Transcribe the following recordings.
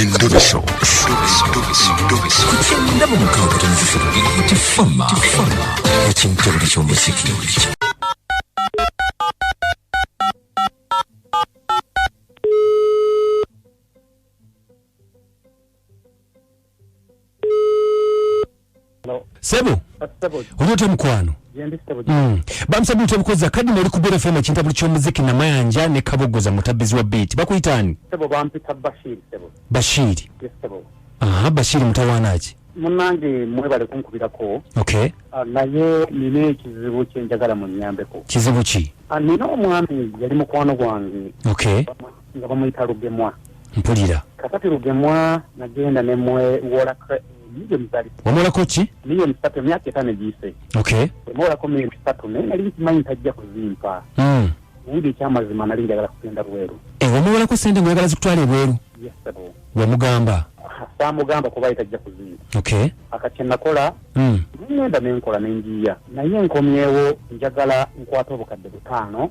Endobeso. Ku kyenda mu mukaaga tonozi ssatu Tifama ekintabuli ky'omuziki. Sebo, oli otya mukwano? Bamusabye otya bukoza kadi noli ku Beer FM ekintabuli ky'omuziki Namayanja ne Kabogoza mutabbizi wa beat. Bakuyita ani? Sebo, bampita Bashir, sebo. Bashiri. Yes, sebo. Aha, Bashiri mutawaana ki? Munnange, mwebale kunkubirako. Okay. Ah, naye nina ekizibu kyenjagala munnyambeko. Kizibu ki? Ah, nina omwami yali mukwano gwange nga bamuyita Lugemwa. Mpulira. Kakati Lugemwa nagenda nemwewolako miliyoni zali Wamwolako ki? 3 miliyoni emyaka 5 egiyise. Emwolako 3 miliyoni, naye nali nkimanyi ntajja kuzimpa. Naye nga ekyamazima nali njagala kugenda bweru. Eh, wamwolako sente ng'oyagala zikutwala ebweru? Yes, sebo. Wamugamba? Ah, saamugamba kuba ye tajja kuzimpa. Akati kyenakola, ngenda nenkola nenjiya, naye nkomyewo njagala nkwata 5,000.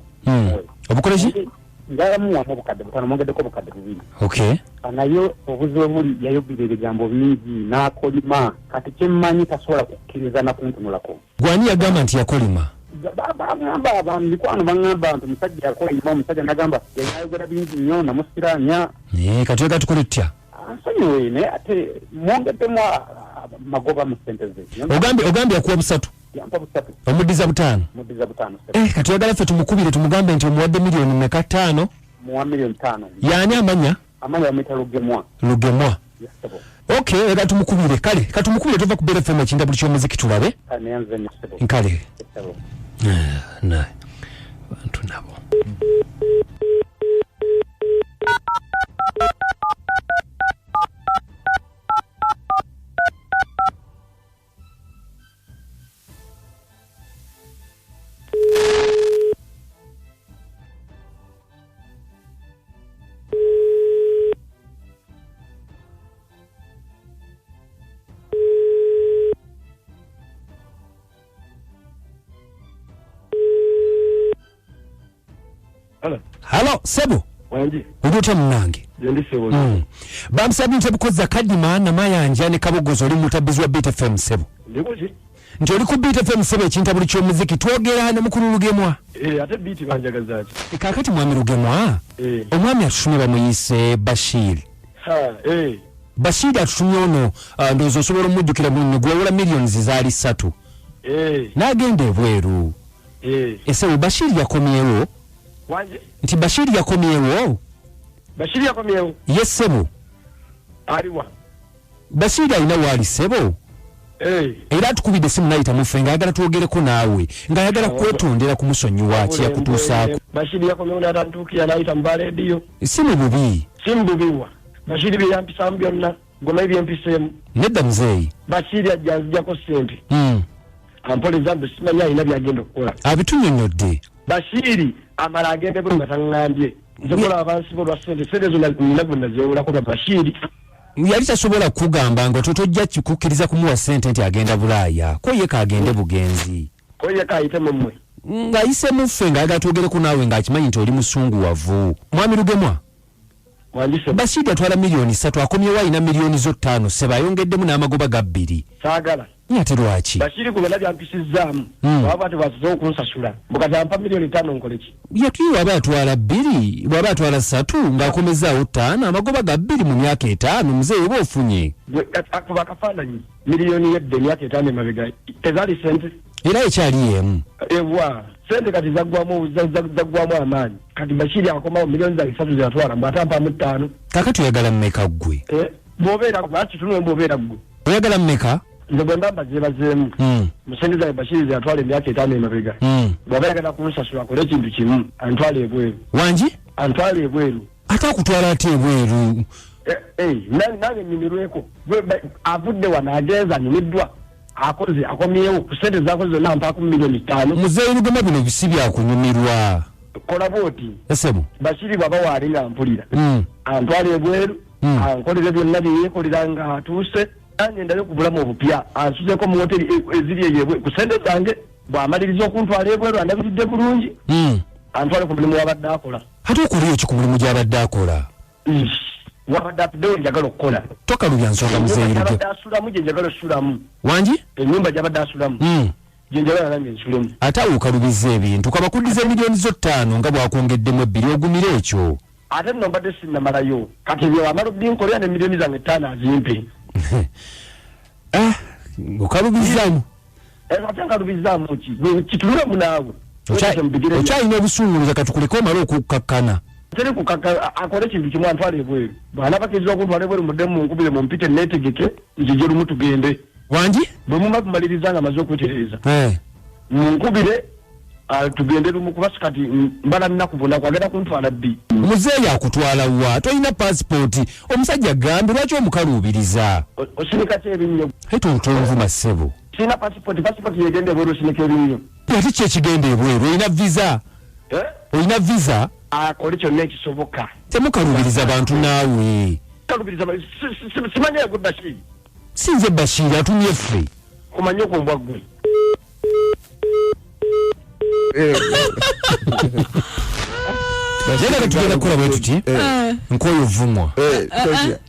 Obukole ki? Njagala muwamu 5,000, mwongeddeko 2,000. Naye obuzibu buli yayogera ebigambo bingi n'akolima, kati kyemmanyi tasobola kukkiriza nakuntunulako. Gwani yagamba nti yakolima? Baŋŋamba mikwano, baŋŋamba nti omusajja yakolima. Omusajja nagamba yayogera bingi nnyo namusiranya. Eh, kati oyagala tukole tutya? Ansonyiwe, naye ate mwongeddemu magoba mu sente ze. Ogambye akuwa busatu? Yampa busatu. Omuddiza butaano? Muddiza butaano, sebo. Eh, kati oyagala ffe tumukubire tumugambe nti omuwadde miliyoni meka? Ttaano? Muwa 5 miliyoni. Yaani amanya? Amanya bamuyita Lugemwa. Lugemwa. Yes, sebo. Okay, oyagala tumukubire. Kale katumukubire. Tova ku Beer FM ekintabuli ky'omuziki, tulabe. Kale, neyanze nnyo, sebo. Nkale. Yes, sebo. Eh, na bantu nabo. Halo, sebo. Wangi. Oli otya munange? Gyendi, sebo. Bamusabye nti bukoza Kadima Namayanja ne Kabogoza, oli mutabbizi wa Beat FM, sebo. Ndikuki? Nti oli ku Beat FM, sebo, ekintabuli ky'omuziki, twogera ne mukulu Lugemwa. Eh, ate Beat banjagaza ki? Kaakati mwami Lugemwa, omwami atutumye bamuyise Bashir. Ha, eh. Bashir atutumye ono, ndowooza osobola omujjukira munno gwewola miliyoni zaali 3 n'agenda ebweru. Esebo, Bashir yakomyewo. Wangi. Nti Bashir yakomyewo. Bashiri yakomyewo? Ye, ssebo. Aliwa? Bashir alina waali, ssebo. Era atukubidde esimu nayita muffe ng'ayagala twogereko naawe, ng'ayagala kwetondera kumusonyiwa kyeyakutuusaako. Bashiri yakomyewo n'atantuukira n'ayita mu baleediyo. Si mu bubi. Si mu bubiwa? Bashiri bye yampisaamu byonna gomayi byempiseemu. Nedda, muzeeyi. Bashiri ajja nzijako ssente. Ampoleza mbu simanyi alina byagenda okukola. Abitunyonyodde. Bashiri amala agende bwe nga taŋŋambye. Nze kola abansiba olwa ssente, ssente zo nina gwe nazeewolako lwa Bashiri. Yali tasobola kukugamba nga totojja kukkiriza kumuwa ssente nti agenda Bulaaya, ko ye kaagende bugenzi. Ko ye kaayite mu mmwe. Ng'ayise muffe ng'ayagala twogereko naawe, ng'akimanyi nti oli musunguwavu. Mwami Lugemwa. Wangi, ssebo. Bashiri atwala 3 miliyoni, akomyewo alina miliyoni zo 5, ssebo, ayongeddemu n'amagoba ga 2. Saagala. Naye ate lwaki? Bashiri ku byonna byampisizaamu, waba tebwasize okunsasula mbukati ampa 5 miliyoni, nkole ki? Yatuye bw'aba atwala 2, bw'aba atwala 3, ng'akomezaawo 5, amagoba ga 2 mu myaka 5, muzeeyi, oba ofunye. Gwe kati akuba akafaananyi, miliyoni yedda emyaka 5 emabega tezaali sente? Era ekyali emu. Ewa, sente kati zaggwamu amaanyi. Kati Bashiri akomawo, miliyoni zange 3 zeyatwala, mbw ate ampamu 5. Kakati oyagala mmeka ggwe? Eh, bw'obeera gwe ati tunule, bw'obeera ggwe. Oyagala mmeka? Nze bwe mba mbazeebazeemu mu sente zange Bashiri zeyatwala emyaka 5 emabega, bw'aba ayagala kunsasula akole ekintu kimu, antwale ebweru. Wangi? Antwale ebweru. Ate akutwala ate ebweru? Eh, eh, nange nyumirweko. Avudde wano agenza anyumiddwa, akoze, akomyewo, ku sente zakoze zonna mpaako 5 miliyoni. Muzeeyi Lugema, bino si byakunyumirwa. Kola bwoti. Esebo. Bashiri bw'aba waali nga mpulira, antwala ebweru, ankolere byonna byeyekolera nga atuuse, nange ndayo ku bulamu obupya, ansuzeko mu hoteri eziri eyo ebweru ku sente zange. Bw'amaliriza okuntwala ebweru andabiridde bulungi, antwale ku mulimu wabadde akola. Ate okoleyo ki ku mulimu gy'abadde akola? Ish. Wabadde atuddewo njagala okukola. Tokalubya nsonga muzeeyi Ennyumba Luge. gy'abadde asulamu gye njagala osulamu. Wangi? Ennyumba gy'abadde asulamu gye njagala nange nsulemu. Ate awo okalubiza ebintu, kabakuddiza miliyoni zo 5 nga bwakwongeddemu 2, ogumire ekyo. Ate nno mbadde sinnamalayo, kati ebyo amala obbinkolera ne miliyoni zange 5 azimpe. Okalubizaamu. Ate nkalubizaamu ki? Gwe kitunulemu naawe. Okyalina obusunguliza, katukuleke omale okukkakkana. Teri kukakka, akole ekintu kimu, antwale ebweru. Bw'anabakkiriza okuntwala ebweru, muddemu munkubire mumpite neetegeke nzije lumu tugende. Wangi? Bwe muba kumaliriza nga maze okwetereeza. Munkubire, tugende lumu, kuba kati mbala nnaku bunaku, agenda kuntwala ddi? Muzeeyi akutwala wa? Tolina paasipooti. Omusajja agambe lwaki omukaluubiriza? Osinika ki ebinnyo? Aye tonvuma ssebo. Sirina paasipooti, paasipooti yegenda ebweru osinika ebinnyo. Ate ki ekigenda ebweru? Olina visa? Olina visa? Akole kyonna ekisoboka. Temukaluubiriza bantu naawe. Kaluubiriza simanyi gwe Bashiri. Si nze Bashiri, atumye ffe. Kumanya okwo mbwa ggwe. Naye nga tugenda kukola bwe tuti, nkooyo ovumwa.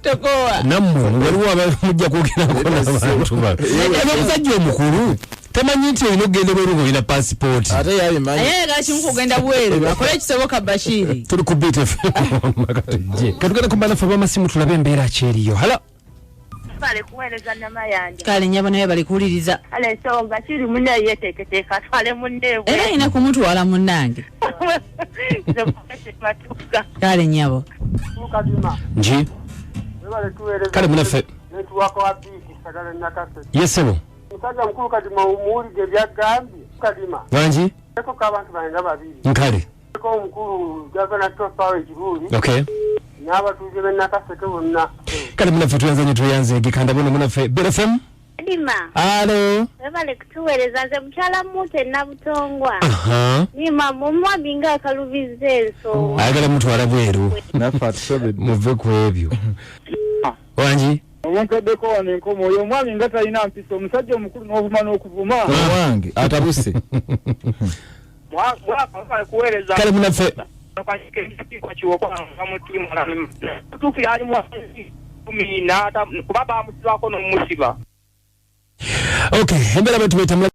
Tokowa. Nammwe waliwo mujja kwogerako n'abantu bano. Ebe omusajja omukulu tamanyi nti olina okugenda ebweru ng'olina paasipooti. Ate yabimanyi. Aye ayagala kimu kugenda bweru, akole ekisoboka Bashiri. Tuli ku Beat FM, katujje. Katugenda ku bannaffe ab'amasimu tulabe embeera ki eriyo. Halo. Bale kuweereza Namayanja. Kale nnyabo naye bali kuwuliriza. Kale so Bashiri munne yeeteeketeeka atwale munne ebweru. Era alina kumutwala munnange. Nze Mukese Matuga. Kale nnyabo. Mukadima. Nji. Webale tuweereza. Kale munnaffe. Netuwaka wa Biiki Sagala Nakase. Yes ssebo. Musajja mukulu Kadima omuwulidde by'agambye. Kadima. Wangi? Eko k'abantu bange nga babiri. Nkale. Eko omukulu Gavana Tofawe Kibuuli. Okay. N'abatuuze b'e Nakaseke bonna. Kale munnaffe tuyanze nnyo, tweyanze Gikanda bono munnaffe. Beat FM. Kadima. Alo. Webale kutuweereza, nze mukyala Mute Nabutongwa. Nima omwami nga akalubizza ensonga. Ayagala mutwala bweru. Naffe atusobedde. Muve ku ebyo. Wangi? Omumpeddeko wano enkomo, oyo omwami nga talina mpisa, omusajja omukulu n'ovuma n'okuvuma. Owange atabuse. Kale munnaffe. Okay, embeera bwe tubeeta.